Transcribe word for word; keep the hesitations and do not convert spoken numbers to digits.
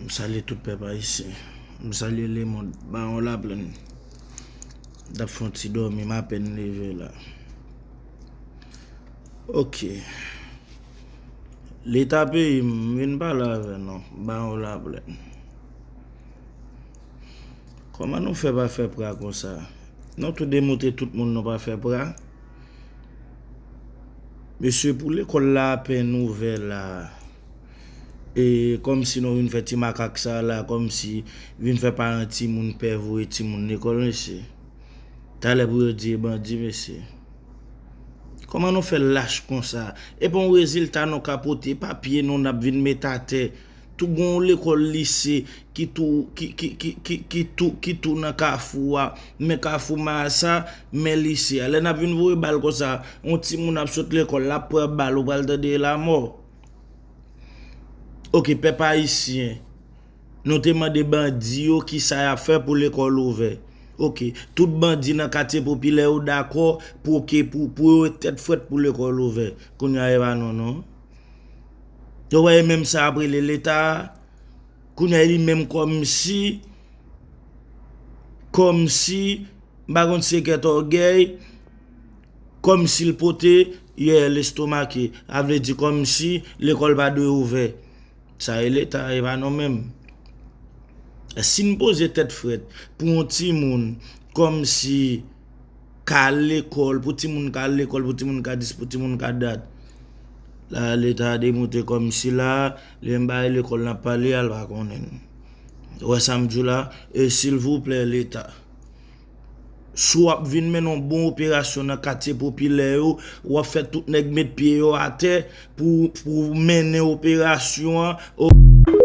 M salye tout pèp ayisyen. M salye lemonn. Bawon Laplèn. M t ap fè yon ti dòmi, m apèn leve la. Ok. Leta peyi m, m vin pale avè nou. Bawon Laplèn. Kòman nou fè pa fè pra konsa? Nou tou demontre tout moun nou pa fè pra. Mesye, pou lekòl la apèn ouvè la, e kòmsi nou vin fè ti makak sa la, kòmsi vin fè paran timoun pè voye timoun lekòl, mesye. Talè pou yo di e bandi, mesye. Kòman nou fè lach konsa? E pa yon rezilta nou ka pote, papye nou n ap vin met atè. Tou gen yon lekòl lise ki tou ki ki ki ki ki tou ki tou nan kafou a, men kafou Mayasa, men lise a. Lè n ap vin voye bal konsa, yon timoun ap sot lekòl, l ap pran bal, ou pral tande e lamò. Ok, pèp ayisyen, nou te mande bandi yo kisa y ap fè pou lekòl ouvè. Ok, tout bandi nan katye popilè yo dakò pou ke pou pou yo ret tèt frèt pou lekòl ouvè. Kounye a e pa non non. Yo wè e menm sa ap rele leta a. Kounye a li menm kòmsi kòmsi m pa konn si se kèt ògèy, kòmsi l pote yè l estomake, a vle di kòmsi lekòl pa dwe ouvè. Sa e leta, e pa nou menm. Si n poze tèt frèt pou yon timoun kòmsi ka al lekòl, pou timoun ka al lekòl, pou timoun ka dis, pou timoun ka dat. La leta demontre kòmsi la, li menm bay lekòl n ap pale a, l pa konnen. Ou wè sa m di w la? E silvouplè leta, si w ap vin mennen yon bon operasyon nan katye popilè yo, w ap fè tout nèg met pye yo atè pou pou mennen operasyon an.